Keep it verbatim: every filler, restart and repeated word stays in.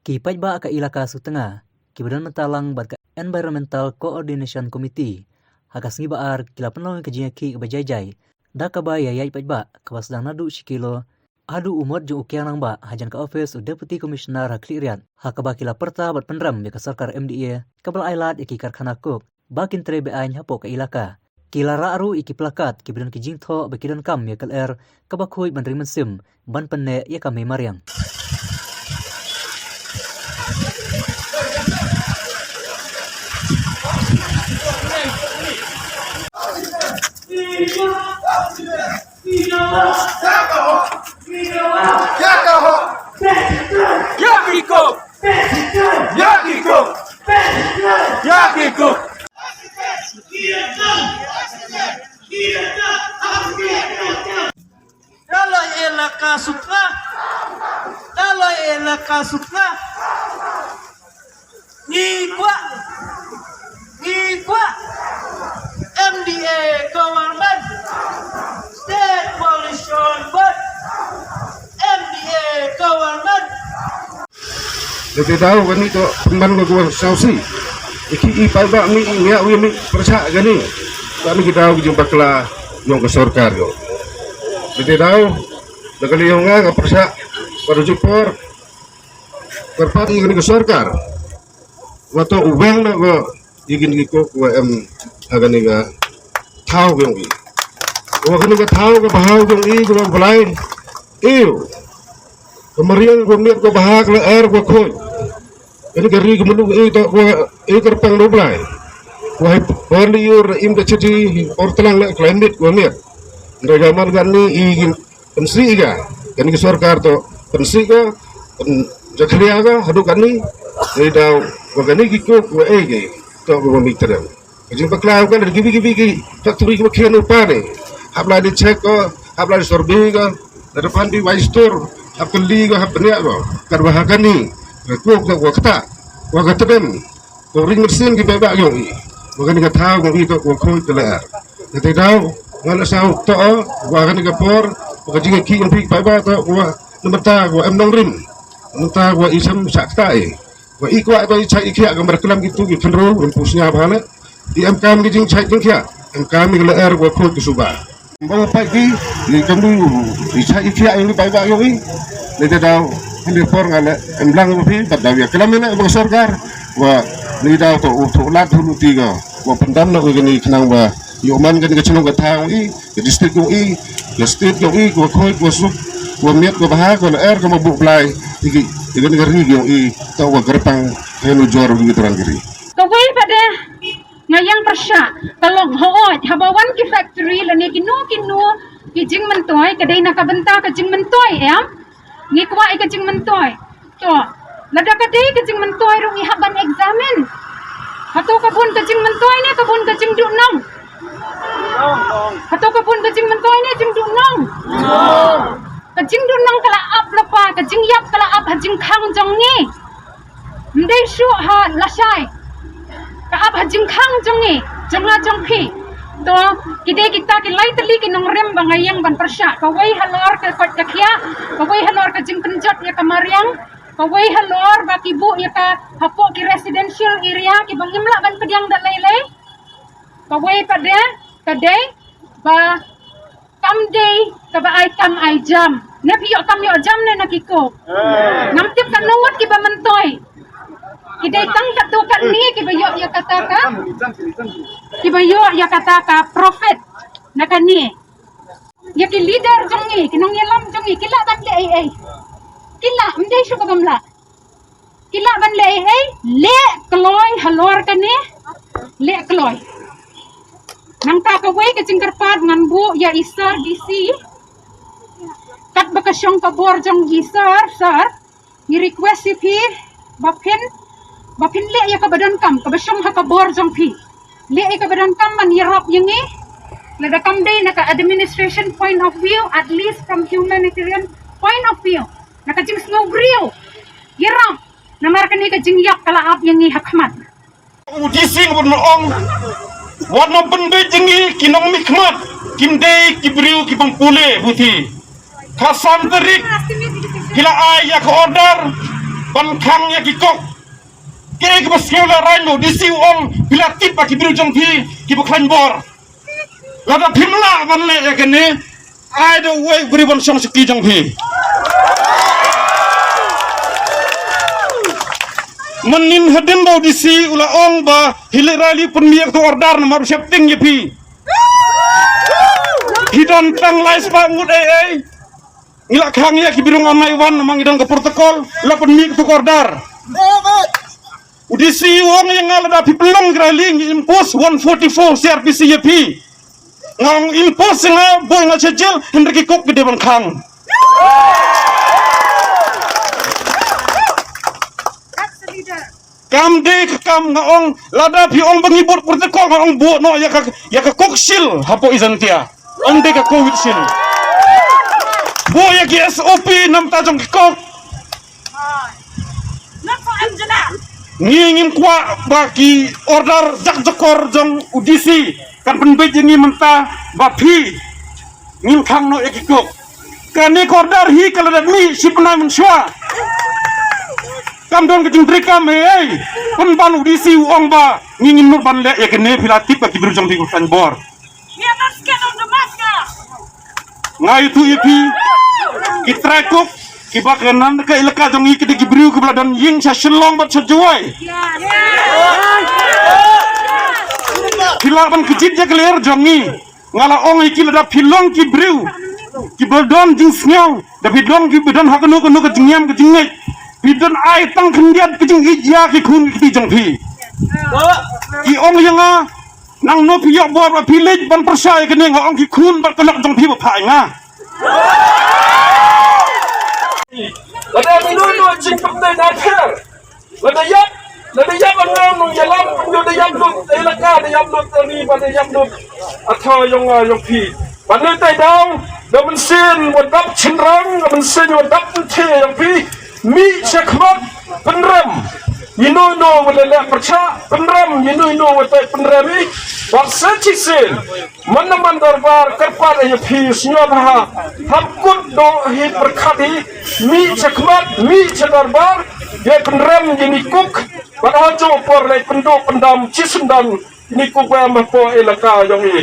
Ki paidbah ka Elaka Sutnga kiba don bynta lang bad ka Environmental Coordination Committee ha ka sngi Ba-ar ki la pynlong ïa ka jingïakhih kaba jai jai da kaba ïa ïaid paidbah kaba sdang naduh shi kilo haduh u mot jong u kiang nangbah hajan ka ophis u Deputy Commissioner ha Khliehriat, ha kaba ki la pyrta bad pynrem ïa ka sorkar M D A kaba la ai lad ïa ki karkhana coke ba kin trei be-aiñ hapoh ka Elaka. Ki la rah ruh ïa ki plakat kiba don ki jingthoh ba ki donkam ïa ka lyer kaba khuid ban ring mynsiem ban pynneh ïa ka mei mariang. Ka la Elaka Sutnga. Ka la Elaka Sutnga. Ngi kwah, ngi kwah M D A government, State Pollution Board, M D A government. Lada daw kani to pynban ko gua sausi. Iki i paidbah mi i ngiah wi mi pyrshah kani. Kani ki daw ki jingpakla yong ka sorkar yo. Lada daw da kali yong nga ka pyrshah pada jupor. Kyrpad ïa kani ka sorkar. Wa to u weng na ko ïa kini ki coke wa em ha kani ka thaw yong i. Wa kani ka thaw ka bahaw yong i ko wa Blai. Iyo. Ka mariang ko miet ko baha ka lyer ko khuid. Kani ka ri ka mulu i to ko i kyrpang do Blai. Wa hi por liur im ka chiti por tlang le climate ko miet. Ndai ka man kani i kin pynsih ka, kani ka sorkar to pynsih ka, pynjakhlia ka haduh kani. Ngi daw wa kani ki coke wa ei ki to wa mi trem. Ka jingpakla ka lada kiwi kiwi ki factory kiba khian u pa ne, hap la dei check ko, hap la dei survey ko. Lada pan dei wai store, hap kylli ko, hap bniah ko. Katwa ha kani ka coke to wa kata wa ka trem. Ko ring mynsiem ki paidbah yong i. Wa kani ka thaw yong i to wa khuid ka lyer. Te daw nga la saw to wa kani ka por wa ka jingïakhih yong phi ki paidbah to wa na mynta wa em nongrim. Mynta wa i sem shah kata i. Wa i kwah to i chait i khiah ka mar klam kitu ki khynroo rim pusnia bha le. I em kam ki jingchait jingkhiah, em kam ki lyer wa khuid ki suba. Ba u pait ki, ni kam du i chait i khiah ïa u paidbah ïa u. Ni te daw, hynrei por nga leh em lang ba phi, bad daw ïa klam ïa leh ba ka sorkar, wa ni daw to u to lad hulu ti ka, wa pyndam noh ïa kani khnang ba ïoh man kani ka chnong ka thaw i, ka district ïa i, ka state ïa i, ka khuid ka suk, ka miet ka bha, ka lyer ka ma buh blai, ïa ki, ïa kani ka ri ïa i, to wa kyrpang, hynrei jor ïa ki tyrang ki ri. Kawei pat de, nga ïeng pyrshah, ka long hooid, haba wan ki factory lane kino kino ki jingmyntoi, ka dei na ka bynta ka jingmyntoi, em? Ngi kwah ïa ka jingmyntoi. To, lada ka dei ka jingmyntoi ruh ngi hap ban examine. Hato ka bun ka jingmyntoi ne ka bun ka jingduhnong? Hato ka bun ka jingmyntoi ne jingduhnong? Ka jingduhnong ka la ap lypa, ka jingïap ka la ap ha jingkhang jong ngi. Ym dei shuh ha lashai. Ka ap ha jingkhang jong ngi, jong nga jong phi. To, ki dei kita ki lai tylli ki nongrim ba nga ïeng ban pyrshah. Kawei halor ka koit ka khiah, kawei halor ka jingpynjot ïa ka mariang, kawei halor ba ki buh ïa ka hapoh ki residential area kiba ngim lah ban pdiang da lei lei. Kawei pat de, ka dei ba kam dei kaba ai kam ai jam. Ne phi ïoh kam ïoh jam ne na ki coke? Ngam tip katno ngut kiba myntoi. Ki dei tang katto katne kiba ïoh ïa kata ka, kiba ïoh ïa kata ka profit na kane. Ïa ki leader jong ngi, ki nongïalam jong ngi, ki lah ban leh ei ei? Ki lah, ym dei shuh ba kam lah. Ki lah ban leh ei ei, leh kloi halor kane, leh kloi. Nangta kawei ka jingkyrpad ngan buh ïa i Sir D C. Katba ka shong ka bor jong i Sir, Sir, ngi request ïa phi ba phin, ba phin leh ïa kaba donkam, kaba shong ha ka bor jong phi. Leh ïa kaba donkam ban ïarap ïa ngi. Lada kam dei na ka administration point of view, at least from humanitarian point of view, na ka jingsngewbriew, ïarap. Namar kane ka jingïap ka la ap ïa ngi ha khmat. U D C ngan ong, wat nym pynbeit ïa ngi ki nongmihkhmat, kim dei ki briew ki bym pule buti. Ka san tarik ki la ai ïa ka order, ban khang ïa ki kok. Kaei kaba sngew lehrain ba u D C u ong phi la tip ba ki briew jong phi kiba khlaiñ bor. Lada phim lah ban leh ïa kane, ai da uwei u briew ban shong sha ki jong phi. Mynnin hadien ba u D C u la ong ba hi lehrain u pynmih ïa ka order namar u sheptieng ïa phi. Phi don tang lai spah ngut ei ei. Ngi la khang ïa ki briew ngan nai wan namar ngi don ka protocol, la pynmih ka order. U D C u ong ïa nga lada phi pynlong ki rally ngi impose one forty-four C R P C ïa phi. Nga ong impose ïa nga, boi nga sha jail, hynrei ki kok ki dei ban khang. Kam dei ka kam nga ong, lada phi ong ba ngi bud protocol nga ong buh noh ïa ka, ïa ka kok shield hapoh Jaintia. Ym dei ka covid shield. Buh ïa ki S O P namar jong ki kok. Ngi ngim kwah ba ki order jakjakor jong u D C kan pynbeit ïa ngi mynta ba phi ngin khang noh ïa ki kok. Kane ka order hi ka la dep mih shi bnai mynshuwa. Kam don ka jingtrei kam ei ei. Pynban u D C u ong ba ngi ngim nud ban leh ïa kane, phi la tip ba ki briew jong phi ki khlaiñ bor. Nga ïathuh ïa phi, ki trai kok kiba ka nan ka elaka jong ngi ki dei ki briew kiba la don ïing sha Shillong bad sha Jowai. Phi lah ban kjit ïa ka lyer jong ngi. Nga la ong ïa ki lada phi long ki briew kiba don jingsngew, da phi long kiba don ha kano kano ka jingïam ka jingngeit, phi don ai tang khyndiat ka jingïeit ïa ki khun ki kti jong phi. Ki ong ïa nga, nangno phi ïoh bor ba phi leit ban pyrshah ïa kane, nga ong ki khun bad ka lok jong phi ba phah ïa nga. Lada mino mino jingpynbeit na pher. Lada ïap, lada ïap, ano nong ïalam, pynjot da ïap lut, da ïalaka, da ïap lut, da ri, ba da ïap lut. Ato yong nga yong phi. Ba ne tai daw, da mynsiem wa dap chynrang, da mynsiem wa dap nthe yong phi. Mih shakhmat, pynrem. Ïno ïno wa leh leh pyrshah, pynrem, ïno ïno wa tai pynrem i. Ba se chisien. Man na man dorbar kyrpad ïa phi sñiawbha. Hap kut doh hi pyrkhat hi. Mih shakhmat, mih sha dorbar. Ïa pynrem ïa ni kuk. Bad ha jong por leh pynduh pyndam chisyndon ni kuk wa em hapoh elaka yong i.